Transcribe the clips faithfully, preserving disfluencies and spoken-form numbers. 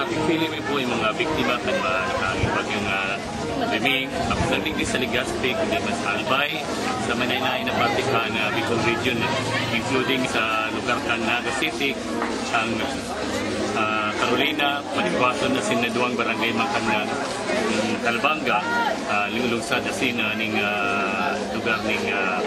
Pipili mi po yung mga biktima kan mga nakaaging bagyong, ah, Reming, tapos nagdigdi sa Legazpi, kundi man sa Albay, sa Manaynayan na parte kan, ah, Bicol Region, including sa lugar kan Naga City, ang, ah, Carolina, Malicuason na sinaduang barangay man kan, ah, Calabanga, ah, lungsod asin, ah, ning, ah, lugar ning, ah,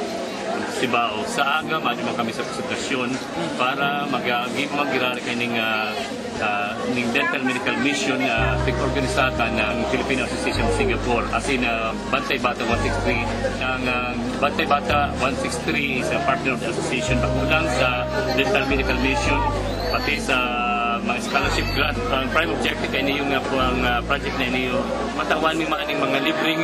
Cibao. Sa aga, mayo man kami sa presentasyon para mag-, ah, gi-, mag-, gira kaning, ah, ah, ning Dental Medical Mission, ah, pig-organisa kan Philippine Association of Singapore. Asin, ah, Bantay Bata one six three. Ang, ah, Bantay Bata one six three is a partner of the association, bako lang sa Dental Medical Mission, pati sa mga scholarship grant. Ang prime objective kaini yung, ah, po ang, ah, project na ini, matawan mi man ning mga libreng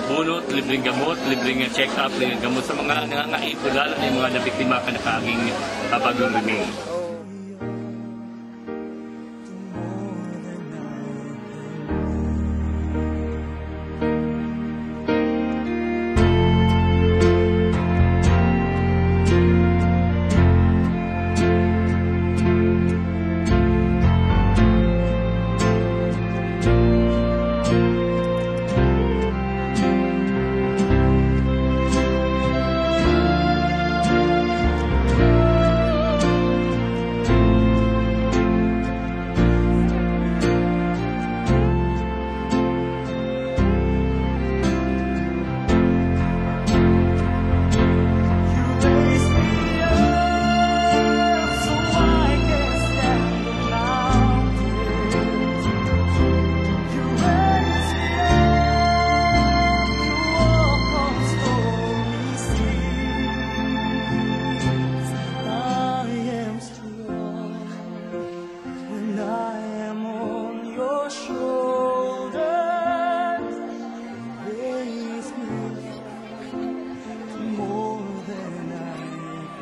bunot, libreng gamot, libreng, ah, check-up, libreng gamot sa mga nangangaipo, lalo na yung mga nabiktima kan nakaaging, ah, bagyong Reming. I am on your shoulders. Raise me more than I can.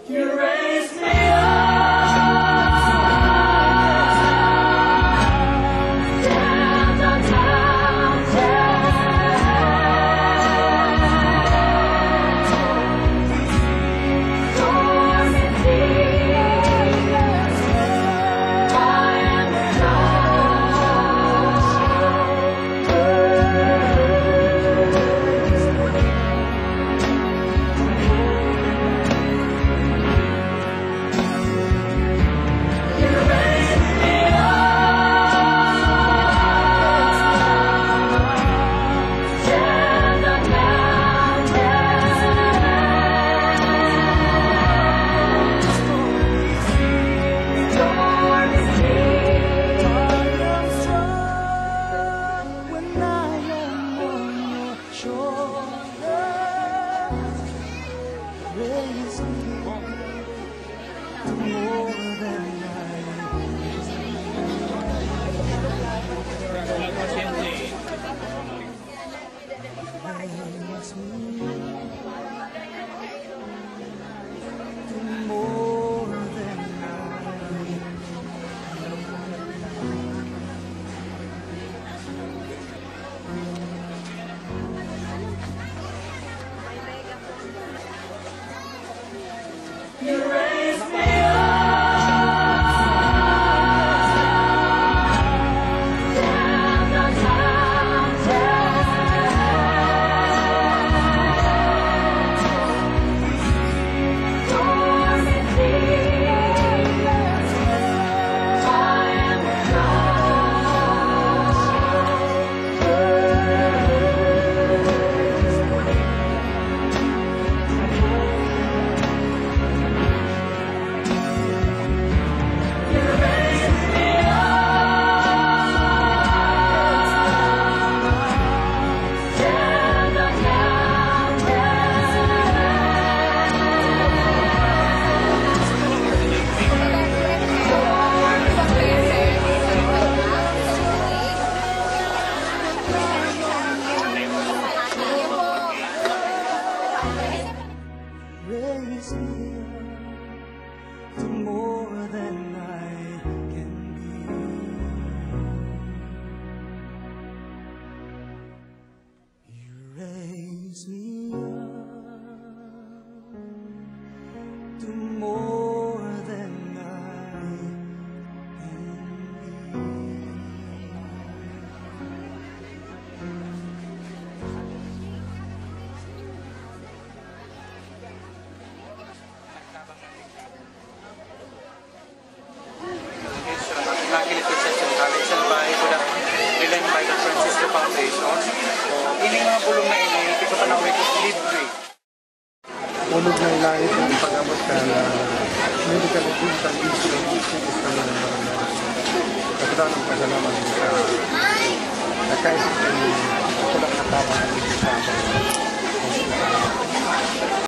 You raise me up. Raise me up to more than I can be. You raise me up. Foundation. So, ini mga bulong na ini, ito pa na ko libre. Ulog ng langit ang pag-abot ka na medical assistance issue sa mga barangay. Kasalanan pasalamat sa nagkaisip ng kulang na tabang sa